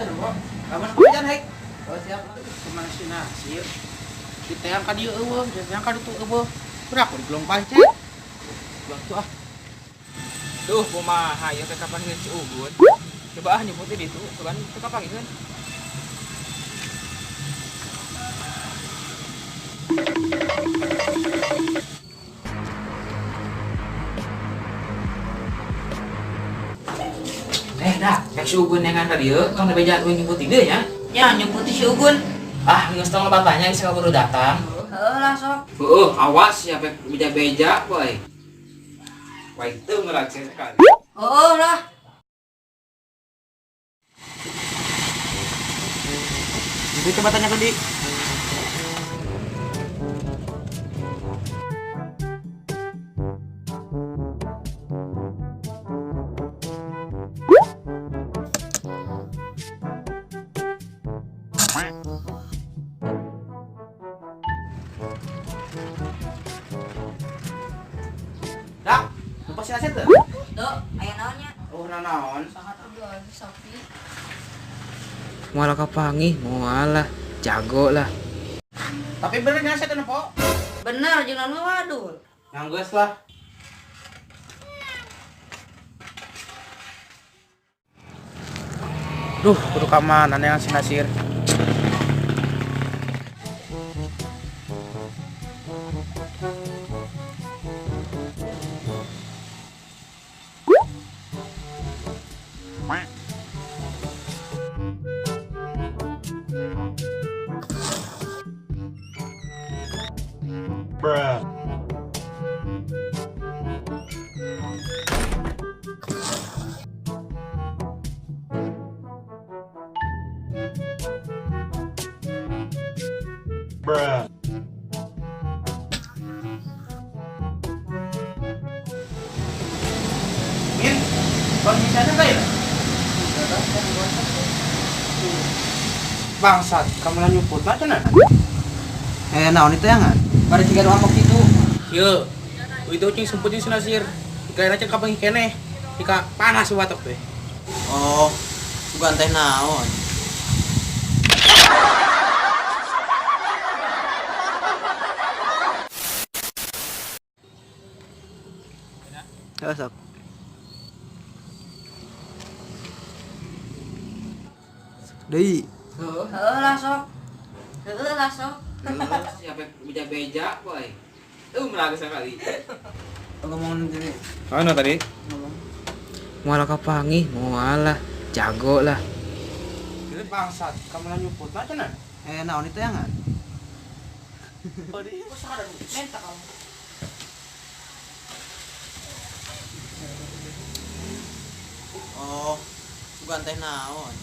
teh nempo. Kamu kebejan hek. Oh siap. Kemana si Nasir? Diteang ka dieu eueuh, diteang ka ditu eueuh. Berapa di gelong pancet? Waktu ah. Duh, kumaha ieu teh kapan si Ugun? Coba ah nyebut di ditu, sugan teu kapanggihkeun. Dah, rek si Ugun neangan ka dieu, tong dibejaan uing nyebut di dieu nya. Nya nyebut si Ugun. Ah, geus tong loba tanya geus kaburu datang. Heuh lah sok. Heuh, awas ya beja-beja boy. Wah itu ngeracun sekali. Heuh lah. Itu coba tanya ke di. Dak, lupa si Nasir tuh? Tuh, aya naon nya? Oh, naon. Sofi. Moal kapanggih, moal lah, jago lah. Tapi bener Nasir teh nempo? Bener jeung anu wadul. Yang geus lah. Duh, kudu ka mana neangan si Nasir? Bruh. Bruh. Min, kondisinya kayak bangsat, kamu lah nyuput lah cenah. Naon itu ya ngan? Bari tiga doang waktu itu. Ye, itu cing semputin si Nasir. Dikira cing kapan keneh. Dika panas watak teh. Oh, bukan teh naon. Heuh sok. Deui. Heuh. Heuh lah sok. Heuh lah sok. Siapa beja-beja boy. Tuh meragu sekali. Ngomong tadi. Mana tadi? Ngomong. Moal kapanggih, moal lah, jago lah. Bangsat, kamu lah nyuput lah cenah. Naon itu ya ngan? Minta kamu. Oh, bukan teh naon.